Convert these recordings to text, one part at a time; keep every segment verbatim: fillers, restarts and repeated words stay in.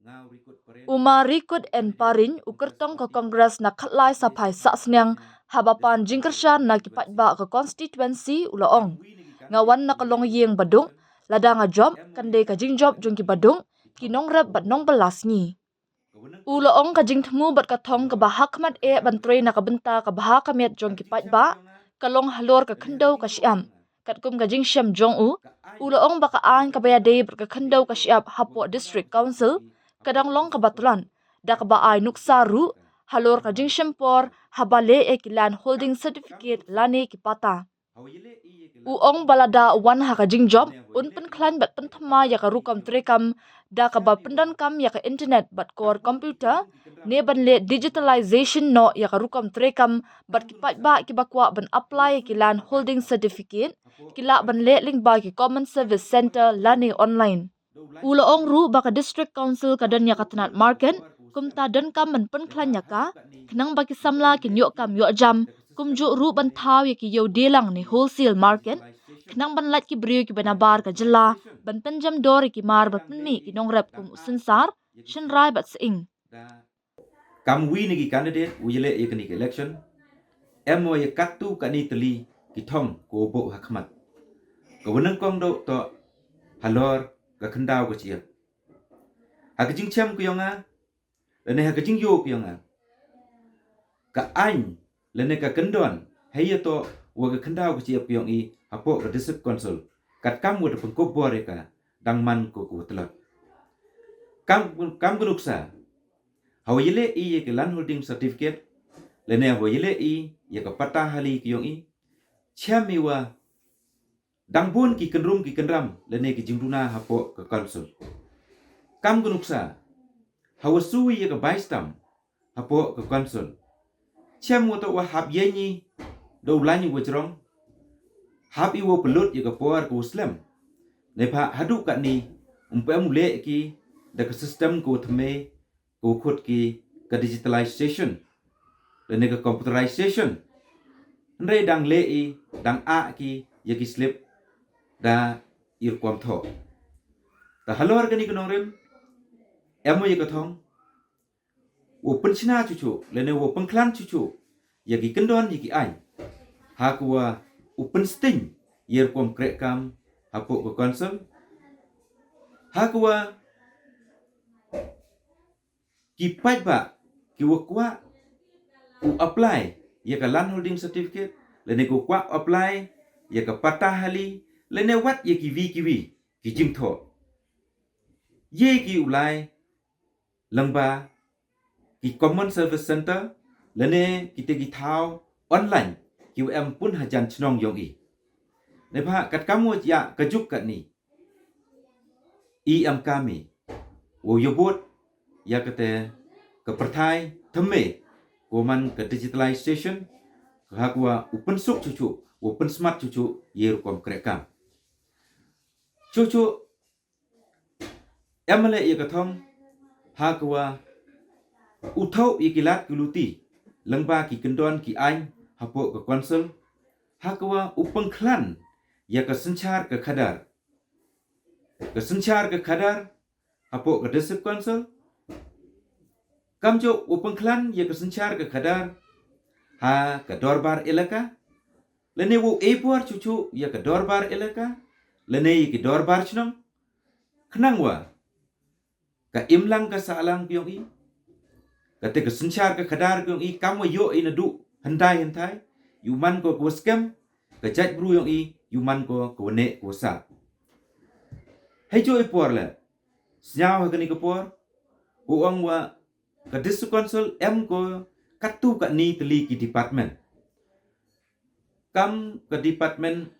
U Ma Rikut N Parin, u kyrtong ka Congress na Khatlai Saphai Sahsniang, haba pan jingkyrshan na ki paidbah ka constituency, u la ong: Nga wan na ka longïing baduk, lada nga jop, kan dei ka jingjop jong ki baduk, ki nongrep bad nongbylla sngi. U la ong ka jingthmu bad ka thong kaba hakhmat eh ban trei na ka bynta ka bha ka miat jong ki paidbah, ka long halor ka khyndew ka shyiap. Katkum ka jingshem jong u, u la ong ba ka aiñ kaba ïadei bad ka khyndew ka shyiap hapoh District Council ka dang long kaba tlot, da kaba ai nuksa ruh halor ka jingshem por haba leh ïa ki land holding certificate lane ki patta. U ong ba lada u wan ha ka jingjop, un pynkhlaiñ bad pynthymmai ïa ka rukom treikam da kaba pyndonkam ïa ka internet bad kor computer, ne ban leh digitalization noh ïa ka rukom treikam, bad ki paidbah kiba kwah ban apply ïa ki land holding certificate ki lah ban leh lyngba ki Common Service Centre lane online. U la ong ruh ba ka District Council ka don ïa ka tnat market, kumta donkam ban pynkhlaiñ ïa ka, khnang ba ki samla kin ïoh kam ïoh jam, kumjuh ruh ban thaw ïa ki ïew dielang ne wholesale market, khnang ban lait ki briew kiba nabar ka jylla ban pynjem dor ïa ki mar ba pynmih ki nongrep kum u synsar, shynrai bad sying. Kam wi na ki candidate u yaleh ïa kani ka election, em wa ïa katto katni tylli ki thong ko bok hakhmat. Ka wa nyngkong dok toh halor ka khyndaw ka shyiap. Ha ka jingchem ka yong nga, lane ha ka jingyoh ka yong nga, ka aiñ lane ka kyndon hei ïa toh wa ka khyndaw ka shyiap ka yong i hapoh ka District Council, katkam wa da pynkup bor ïa ka, dang man ko ka wa tlot. Kam, kam ka nuksa, ha wa yaleh i ïa ka land holding certificate, lane ha wa yaleh i ïa ka patta hali ka yong i, chem i wa dang bun ki kynrum ki kynram lane ki jingduna hapoh ka council. Kam ka nuksa, ha wa shu i ïa ka bai stamp hapoh ka council, chem wa toh wa hap ïa ngi da u laiñ wa jrong, hap i wa pynlut ïa ka por ka wa slem. Neibhah haduh katni, um pem u leh ki da ka system ka wa thymme, ka wa khot ki ka digitalization lane ka computerization. Hynrei dang leh i, dang ah ki ïa ki slip da i rukom thoh. Ta halor kani ka nongrim, em wa ïa ka thong, wa pynchna chuchu lane wa pynkhlan chuchu ïa ki kyndon ïa ki aiñ, ha ka wa u pynsting ïa rukom kreh kam hapoh ka council, ha ka wa ki paidbah ki wa kwah u apply ïa ka land holding certificate, lane ki wa kwah u apply ïa ka patta hali, lane wat ïa ki wi ki wi ki jingthoh, ïa ki u lai lyngba ki Common Service Centre, lane ki te ki thaw online ki wa em pun hajan chnong yong i. Neibhah katkam wa ïa ka juk katni, i em kam i wow ïabud ïa kate ka pyrthai thymme, ko man ka digitalization, ha ka wa u pynsuk chuchu, u pynsmat chuchu ïa rukom kreh kam. Chuchu, em leh ïa ka thong, ha ka wa u thoh ïa ki lad ki luti lyngba ki kyndon ki aiñ hapoh ka council, ha ka wa u pynkhlan ïa ka synshar ka khadar. Ka synshar ka khadar hapoh ka District Council, kamjooh u pynkhlan ïa ka synshar ka khadar ha ka dorbar elaka, lane wow e por chuchu ïa ka dorbar elaka, lane ïa ki dorbar chnong, khnang wa ka imlang ka sahlang ka yong i, kate ka synshar ka khadar ka yong i, kam wa ïoh i naduh hyndai hynthai, ïoh man ko ka wa skhem, ka jaitbru yong i ïoh man ko ka wa neh ka wa sah. Hei jooh i por leh, sñiaw ha kani ka por, u ong wa ka District Council em ko katto katni tylli ki department. Kam ka department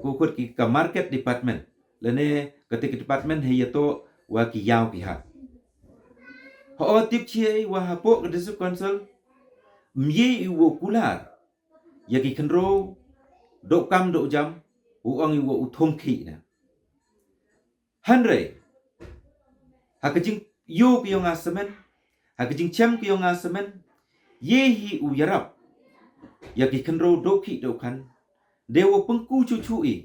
ko khot ki ka market department, lane kate ka department hei ïa toh wa ki ïaw ki hap. Ho tip chi wa hapoh ka District Council, ym ye i wa kular ïa ki khynroo, dok kam dok jam, u ong i wa u thong khih na. Hynrei ha ka jingïoh ka yong nga samen, ha ka jingchem ka yong nga samen, ye hi u ïarap ïa ki khynroo dok khih dok khan, de wa pynku chuchu i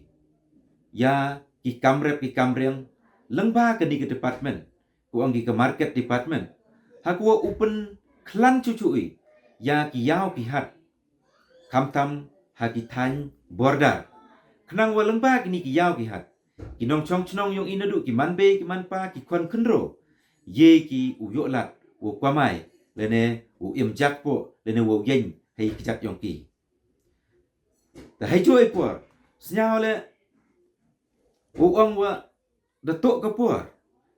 ïa ki kamrep ki kamriang lyngba kani ka department, ku ong ki ka market department, ha kawa u pynkhlan chuchu i ya ki yaw ki hat, khamtam ha ki thaiñ border. Khnang wa lyngba kini ki yaw ki hat, ki nongchong chnong yong i naduh ki manbei, ki manpa, ki khon khynro, ye ki u yoh lad wow kamai, lane u im jakpoh, lane wow yeng hei ki jat yong ki. Te hei jooh i por, sñiaw le u ong wa da toh ka por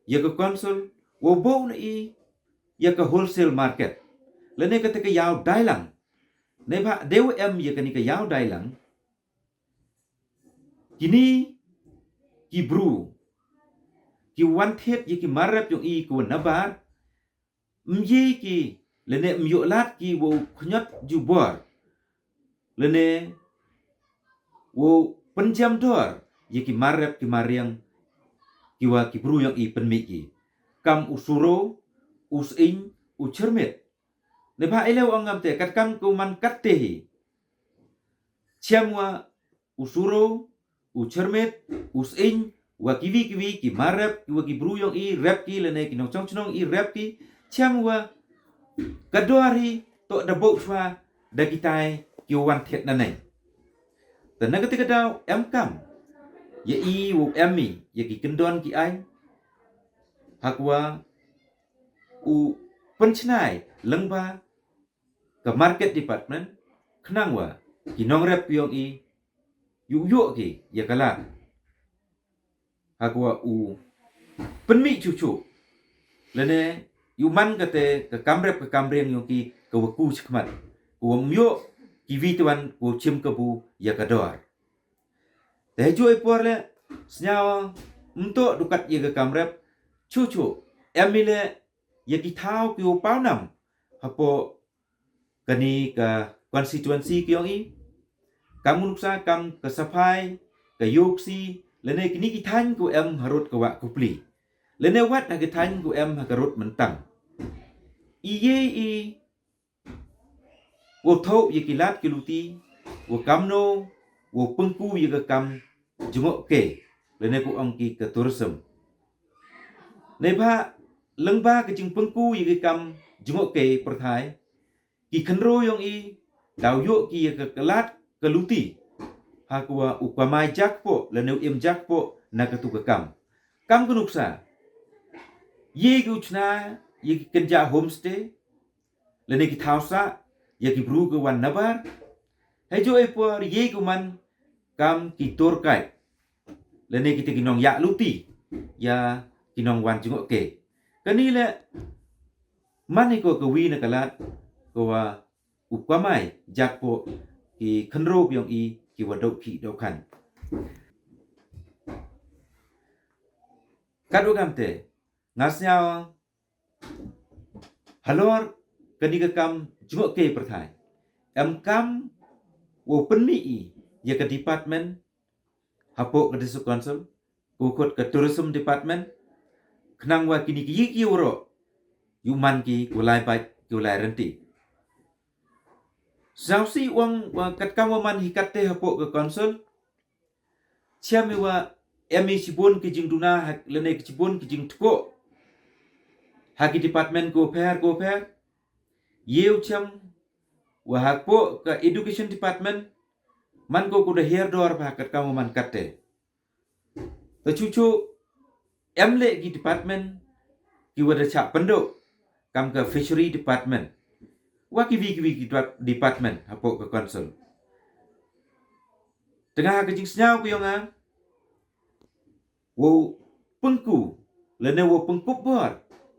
ya ka council wow booh na i ya ka wholesale market, lane kata ka yaw dailang. Neibhah deu em ya kani ka yaw dailang, kini ki bru ki wan thied ya ki marrep yong i ki wan nabar, ym ye ki, lane ym yoh lad ki wow khñiot jubor, lane wow pynjam dor ya ki marrep ki mariang ki wa ki bru yong i pynmih ki, kam u suro, u sying, u chyrmit. Neibhah i le u ong ngam te, katkam ka u man katte hi, chem wa u suro, u chyrmit, u sying, wa kiwi kiwi ki marrep ki wa ki bru yong i rep ki, lane ki nongchong chnong i rep ki, chem wa ka dor hi toh da booh chwa da kitai ki wan thied nanei. Te na kata ka daw em kam ya i wow em i ya ki kyndon ki aiñ, ha kawa u pynchna i lyngba ka market department, khnang wa ki nongrep ki yong i yoh yoh ki ya ka lad, ha kawa u pynmih chuchu, lane yow man kate ka kamrep ka kamriang yong ki kawa ku chakhmat, kawa ym yoh kiwi te wan kawa chim kabu ya ka dor. Te hei jooh i por le, sñiaw ym toh du kat ya ka kamrep, chuchu em i le ya ki thaw ki wow paw nam hapoh kani ka constituency ki yong i, kam u nuksa kam ka Saphai, ka Yoksi, lane kini ki thaiñ ki wa em ha rud ka wah Kupli, lane wat ha ki thaiñ ki wa em ha ka rud Myntang. I ye i wow thoh ya ki lad ki luti, wa kamno wow pynku ya ka kam jngoh ke, lane ku ong ki ka tourism. Neibhah lyngba ka jingpynku ya ka kam jngoh ke pyrthai, ki khynro yong i daw yoh ki ya ka lad ka luti, ha kawa u kamai jakpoh, lane u im jakpoh na katu ka kam. Kam ka nuksa, ye ki u chna ya ki kynja homestay, lane ki thaw sah ya ki bru ki wan nabar. Hei jooh i por ye ki u man kam ki tour guide, lane kite ki nongyah luti ya ki nongwan jngoh ke. Kani le man i ko kawi na ka lad kawa u kamai jakpoh ki khynro ki yong i ki wa dooh ki dooh khan. Katwa kam te, nga sñiaw halor kani ka kam jngoh ke pyrthai, em kam wow pynmih i ya ka department hapoh ka District Council, ka wa khot ka Tourism Department, khnang wa kini ki yi ki waroh yow man ki ki wa lai bait, ki wa lai rynti. Sñiaw si ong wa katkam wa man hi katte hapoh ka council, chem i wa em i chibun ki jingduna ha, lane ki chibun ki jingtkoh ha ki department ko pher ko pher. Ye u chem wa hapoh ka education department, man ko ku da hiar dor bha katkam wa man katte. Te chuchu em le ki department ki wa da chah pynduh, kam ka fishery department, wa kiwi kiwi ki depart-, department hapoh ka council. Te nga ha ka jingsñiaw ka yong nga, wow pynku, lane wow pynkup bor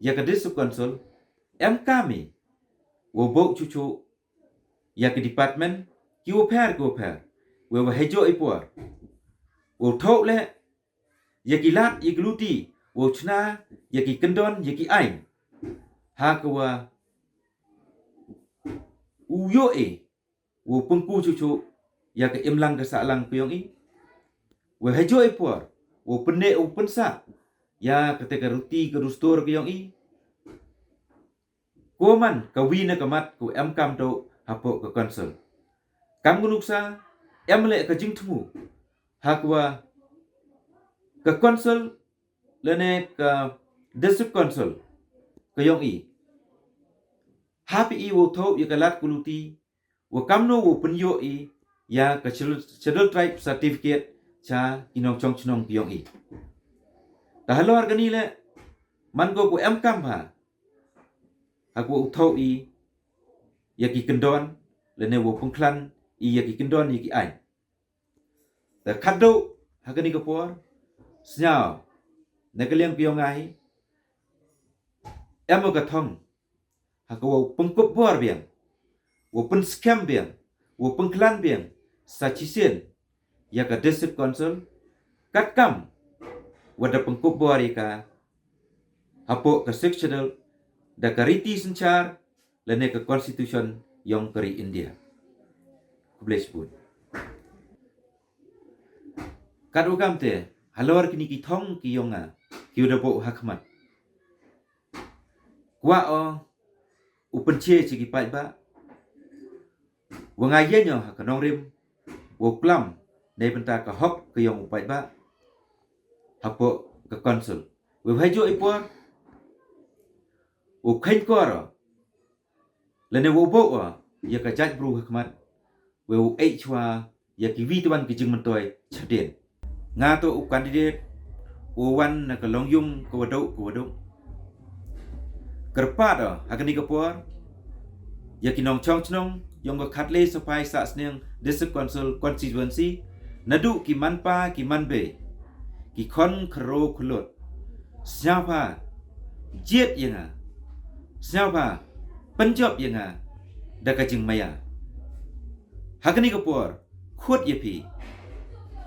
ya ka District Council, em kam i wow booh chuchu ya ki department ki wa pher ki wa pher, wei wa hei jooh i por wow thoh le ya ki lad ya ki luti, wow chna ya ki kyndon ya ki aiñ, ha kawa u yoh i wow pynku chuchu ya ka imlang ka sahlang ka yong i, wei hei jooh i por wow pynneh wow pynsah ya kate ka ruti ka dustur ka yong i. Ko man kawi na ka mat ko em kam dooh hapoh ka council. Kam ka nuksa, em le ka jingthmu ha kawa ka council lane ka District Council ka yong i, hap i wow thoh ya ka lad ka luti wa kamno wow pynyoh i ya ka Schedule, Schedule Tribe Certificate cha ki nongchong chnong ki yong i. Ta halor kani le, man ko wow em kam ha, ha ka wow thoh i ya ki kyndon, lane wow pynkhlan i ya ki kyndon ya ki aiñ. Ta khadduh ha kani ka por, sñiaw na ka liang ka yong nga hi, em ka thong ha ka wow pynkup bor biang, wow pynskhem biang, wow pynkhlan biang sa chisien ya ka District Council, katkam wa da pynkup bor ya ka hapoh ka Sixth Schedule da ka riti synchar lane ka Constitution yong ka ri India. Khublei chibun. Katwa kamte, halor kini ki thong ki yong nga, ki wa da booh ha khmat, kwah o u pynche cha ki paidbah wa nga yieñ o ha ka nongrim wow klam neibynta ka hok ka yong u paidbah hapoh ka Council. Wei hajooh i por wow kheiñkor o, lane wow booh o ya ka jaitbru ha khmat, wei wow e chwa ya ki wi tawon ki jingmyntoi chadien. Nga toh u candidate u wan na ka longyung ka waduk ka waduk. Kyrpad o ha kani ka por ya ki nongchong chnong yong ka Khatlei Saphai Sahsniang District Council Constituency, naduh ki manpa ki manbei, ki khon khynroo khyllood, sñiawbha jied ya nga, sñiawbha pynjop ya nga da ka jingmaya. Ha kani ka por, khut ya phi,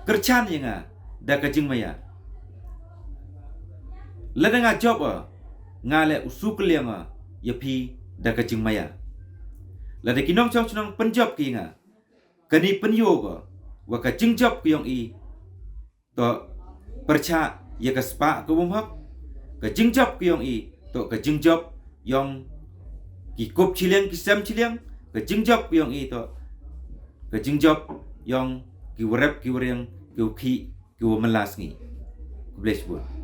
kyrchan ya nga da ka jingmaya. Lada nga jop o, nga leh u sukliang o ya phi da ka jingmaya. Lada ki nongchong chnong pynjop ki ya nga, kani pynyoo ko wa ka jingjop ka yong i toh pyrchah ya ka spah ka bymhok. Ka jingjop ka yong i toh ka jingjop yong ki kup chiliang ki sem chiliang. Ka jingjop ka yong i toh ka jingjop yong ki warep ki wariang, ki wakhih ki wa mala sngi. Khublei chibun.